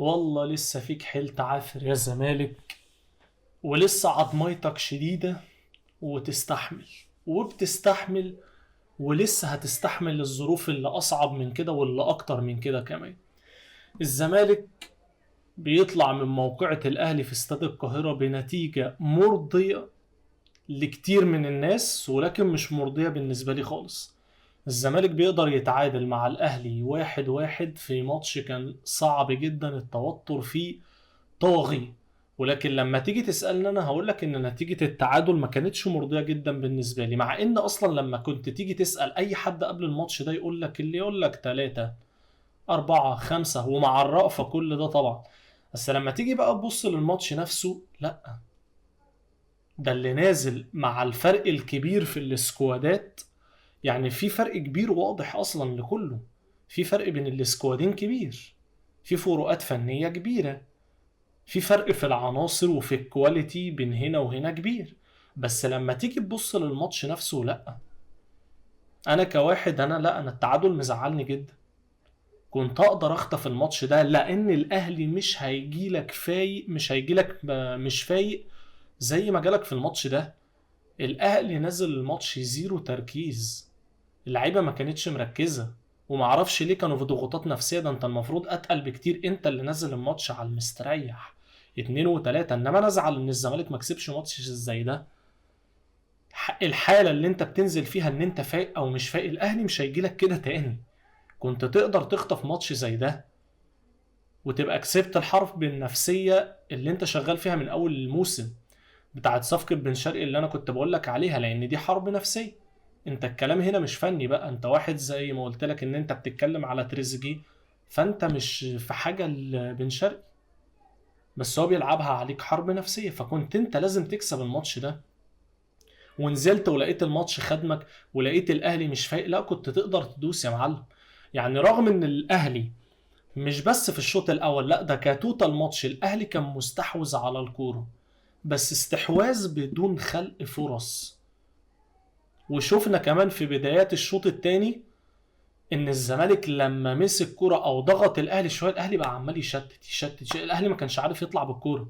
والله لسه فيك حيل تعافر يا زمالك، ولسه عظميتك شديدة وتستحمل وبتستحمل، ولسه هتستحمل الظروف اللي أصعب من كده واللي أكتر من كده كمان. الزمالك بيطلع من موقعة الأهلي في استاد القاهرة بنتيجة مرضية لكتير من الناس، ولكن مش مرضية بالنسبة لي خالص. الزمالك بيقدر يتعادل مع الأهلي 1-1 في ماتش كان صعب جدا، التوتر فيه طاغي، ولكن لما تيجي تسألني أنا هقولك إن نتيجة التعادل ما كانتش مرضية جدا بالنسبة لي، مع إن أصلا لما كنت تيجي تسأل أي حد قبل الماتش ده يقولك اللي يقولك 3 4 5 ومع الرأفة كل ده طبعا. بس لما تيجي بقى تبص للماتش نفسه، لأ، ده اللي نازل مع الفرق الكبير في السكوادات، يعني في فرق كبير واضح أصلا لكله، في فرق بين السكوادين كبير، في فروقات فنية كبيرة، في فرق في العناصر وفي ال quality بين هنا وهنا كبير. بس لما تيجي تبص للماتش نفسه، لأ، أنا كواحد أنا لأ، أنا التعادل مزعلني جدا. كنت أقدر أخطف الماتش ده، لأن الأهلي مش هيجيلك فايق، مش هيجيلك مش فايق زي ما جالك في الماتش ده. الأهلي نزل الماتش zero تركيز، اللعيبة ما كانتش مركزة، ومعرفش ليه كانوا في ضغوطات نفسية. ده انت المفروض أتقل بكتير، انت اللي نزل الماتش على المستريح 2 و3. انما انا ازعل ان الزمالك ما كسبش ماتش زي ده. الحالة اللي انت بتنزل فيها ان انت فايق او مش فايق، الاهلي مش هيجيلك كده تاني. كنت تقدر تخطف ماتش زي ده وتبقى كسبت الحرب بالنفسية اللي انت شغال فيها من اول الموسم بتاعت صفقة بن شرقي اللي انا كنت بقولك عليها، لان دي حرب نفسية. انت الكلام هنا مش فني بقى، انت واحد زي ما قلت لك ان انت بتتكلم على تريزيجيه، فانت مش في حاجة لبن شرقي، بس هو بيلعبها عليك حرب نفسية، فكنت انت لازم تكسب الماتش ده. ونزلت ولقيت الماتش خدمك ولقيت الاهلي مش فايق، لا كنت تقدر تدوس يا معلم. يعني رغم ان الاهلي مش بس في الشوط الاول، لا ده ك total ماتش الاهلي كان مستحوذ على الكورة، بس استحواذ بدون خلق فرص. وشوفنا كمان في بدايات الشوط الثاني ان الزمالك لما مسك كرة او ضغط الاهلي شوية، الاهلي بقى عمال يشتت يشتت، الاهلي ما كانش عارف يطلع بالكورة.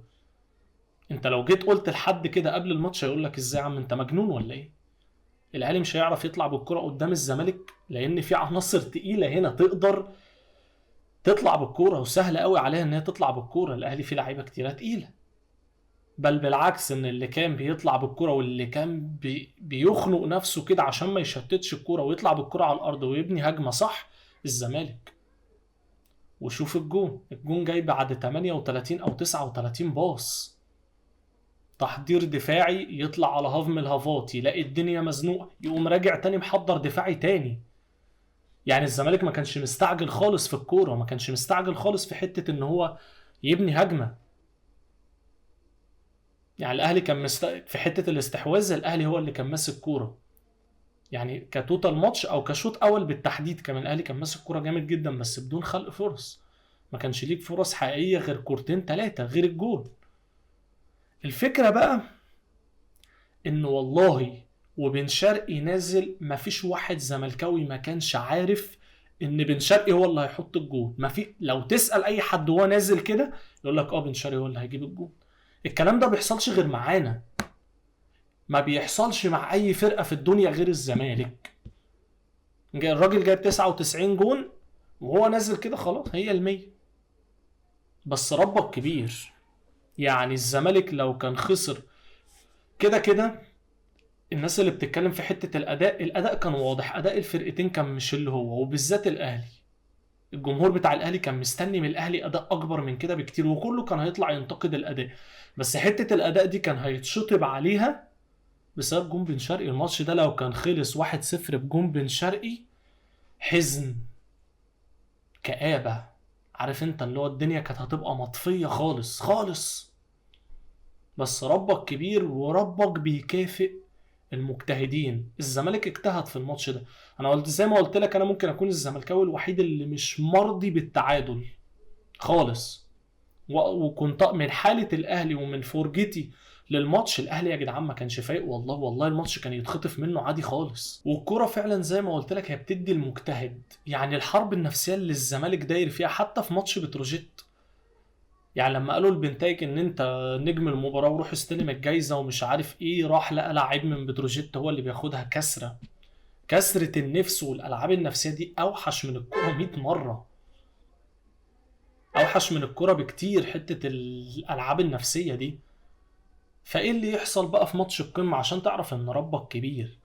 انت لو جيت قلت لحد كده قبل الماتش هيقول لك ازاي يا عم انت مجنون ولا ايه؟ الاهلي مش هيعرف يطلع بالكرة قدام الزمالك، لان في عناصر تقيلة هنا تقدر تطلع بالكورة وسهلة قوي عليها ان هي تطلع بالكورة. الاهلي فيه لعيبة كتيرة تقيلة، بل بالعكس ان اللي كان بيطلع بالكرة واللي كان بيخنق نفسه كده عشان ما يشتتش الكرة ويطلع بالكرة على الارض ويبني هجمة صح الزمالك. وشوف الجون، الجون جاي بعد 38 او 39 باص، تحضير دفاعي، يطلع على هاف من الهافات يلاقي الدنيا مزنوقة، يقوم راجع تاني محضر دفاعي تاني. يعني الزمالك ما كانش مستعجل خالص في الكورة، ما كانش مستعجل خالص في حتة ان هو يبني هجمة. يعني الاهلي كان في حتة الاستحواذ، الاهلي هو اللي كان ماسك كورة، يعني ك total ماتش او كشوط اول بالتحديد كمان الاهلي كان ماسك كورة جامد جدا، بس بدون خلق فرص. ما كانش ليك فرص حقيقية غير كورتين 3 غير الجول. الفكرة بقى ان والله وبن شرقي نازل ما فيش واحد زملكاوي ما كانش عارف ان بن شرقي هو اللي هيحط الجول. ما في، لو تسال اي حد وهو نازل كده يقول لك بن شرقي هو اللي هيجيب الجول. الكلام ده بيحصلش غير معانا، ما بيحصلش مع اي فرقه في الدنيا غير الزمالك. الراجل جايب 99 جون وهو نازل كده خلاص هي 100. بس ربك كبير. يعني الزمالك لو كان خسر كده كده، الناس اللي بتتكلم في حتة الاداء، الاداء كان واضح، اداء الفرقتين كان مش اللي هو، وبالذات الاهلي. الجمهور بتاع الاهلي كان مستني من الاهلي اداء اكبر من كده بكتير، وكله كان هيطلع ينتقد الاداء، بس حتة الاداء دي كان هيتشطب عليها بسبب جون بن شرقي. الماتش ده لو كان خلص 1-0 بجون بن شرقي، حزن، كآبه، عارف انت اللي هو الدنيا كانت هتبقى مطفيه خالص خالص. بس ربك كبير وربك بيكافئ المجتهدين. الزمالك اجتهد في الماتش ده. انا قلت زي ما قلت لك، انا ممكن اكون الزملكاوي الوحيد اللي مش مرضي بالتعادل خالص، وكنت من حالة الاهلي ومن فرجتي للماتش، الاهلي يا جدعان ما كانش فايق والله، والله الماتش كان يتخطف منه عادي خالص. والكرة فعلا زي ما قلت لك هي بتدي المجتهد. يعني الحرب النفسية اللي الزمالك داير فيها حتى في ماتش بتروجيت، يعني لما قالوا لبنتايج ان انت نجم المباراة وروح استلم الجايزة ومش عارف ايه، راح لقى لعيب من بتروجيت هو اللي بياخدها. كسرة النفس والالعاب النفسية دي اوحش من الكرة 100 مرة، اوحش من الكرة بكتير حتة الالعاب النفسية دي. فايه اللي يحصل بقى في ماتش القمة عشان تعرف ان ربك كبير؟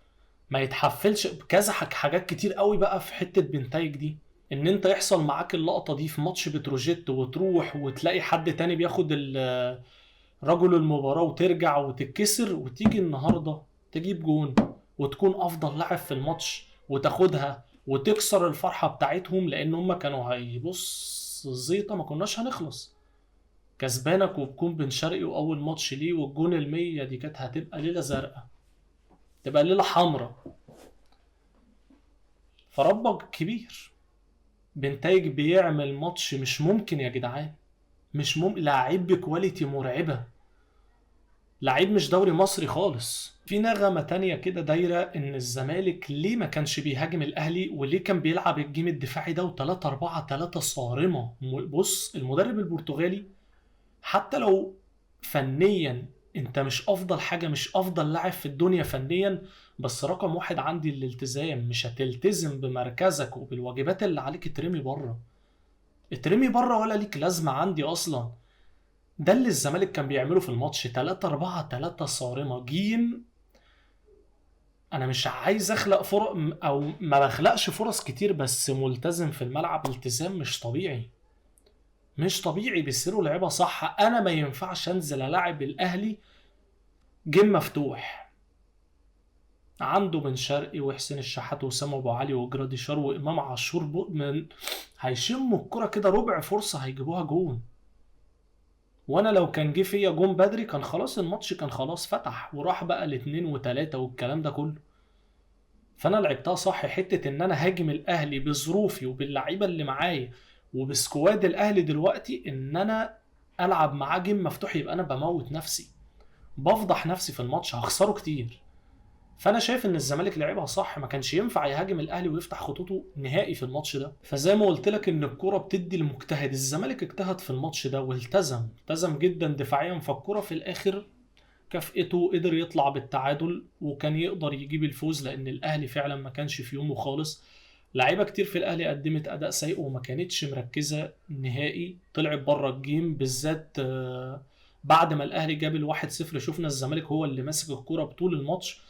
ما يتحفلش بكذا حاجات كتير قوي بقى في حتة بنتايج دي، ان انت يحصل معاك اللقطة دي في ماتش بتروجيت وتروح وتلاقي حد تاني بياخد رجل المباراة وترجع وتتكسر، وتيجي النهاردة تجيب جون وتكون افضل لاعب في الماتش وتاخدها وتكسر الفرحة بتاعتهم، لان هم كانوا هيبص زيطة ما كناش هنخلص. كسبانك وبكون بن شرقي واول ماتش ليه والجون 100 دي كانت هتبقى ليلة زرقاء، تبقى ليلة حمراء. فربك كبير. بنتايج بيعمل ماتش مش ممكن يا جدعان، مش ممكن. لعيب ب quality مرعبة، لعيب مش دوري مصري خالص. في نغمة تانية كده دايرة ان الزمالك ليه ما كانش بيهاجم الاهلي وليه كان بيلعب ال game الدفاعي ده و3-4-3 صارمة. بص، المدرب البرتغالي حتى لو فنيا انت مش افضل حاجة، مش افضل لاعب في الدنيا فنيا، بس رقم واحد عندي الالتزام. مش هتلتزم بمركزك وبالواجبات اللي عليك اترمي بره، اترمي بره ولا ليك لازمة عندي اصلا. ده اللي الزمالك كان بيعمله في الماتش، 3-4-3 صارمة. game انا مش عايز اخلق فرص او ما بخلقش فرص كتير، بس ملتزم في الملعب التزام مش طبيعي، مش طبيعي. بيسيروا لعبة صح. انا ما ينفعش انزل العب الاهلي game مفتوح عنده بن شرقي وحسين الشحات واسامة ابو علي وجراديشار وامام عاشور، من هيشموا الكرة كده ربع فرصة هيجيبوها جون. وانا لو كان جه فيا جون بدري كان خلاص الماتش كان خلاص فتح وراح بقى ل2 و3 والكلام ده كله. فانا لعبتها صح، حتة ان انا هاجم الاهلي بظروفي وباللعيبة اللي معايا وب squad الاهلي دلوقتي، ان انا العب معاه game مفتوح يبقى انا بموت نفسي، بفضح نفسي في الماتش، هخسره كتير. فانا شايف ان الزمالك لعبها صح، ما كانش ينفع يهاجم الاهلي ويفتح خطوطه نهائي في الماتش ده. فزي ما قلت لك ان الكورة بتدي المجتهد، الزمالك اجتهد في الماتش ده والتزم، التزم جدا دفاعيا، فالكوره في الاخر كافئته، قدر يطلع بالتعادل وكان يقدر يجيب الفوز، لان الاهلي فعلا ما كانش في يومه خالص. لعيبة كتير في الاهلي قدمت اداء سيء وما كانتش مركزه نهائي، طلعت بره ال game، بالذات بعد ما الاهلي جاب 1-0 شفنا الزمالك هو اللي ماسك الكورة بطول الماتش.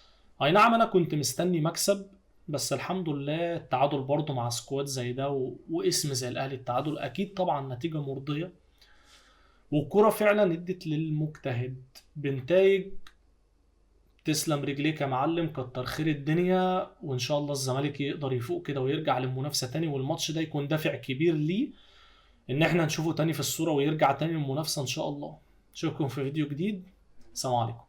اي نعم انا كنت مستني مكسب، بس الحمد لله التعادل برضه مع squad زي ده واسم زي الاهلي، التعادل اكيد طبعا نتيجة مرضية. والكرة فعلا ادت للمجتهد. بنتايج تسلم رجليك يا معلم، كتر خير الدنيا، وان شاء الله الزمالك يقدر يفوق كده ويرجع للمنافسة تاني، والماتش ده يكون دافع كبير ليه ان احنا نشوفه تاني في الصورة ويرجع تاني للمنافسة ان شاء الله. اشوفكم في فيديو جديد، السلام عليكم.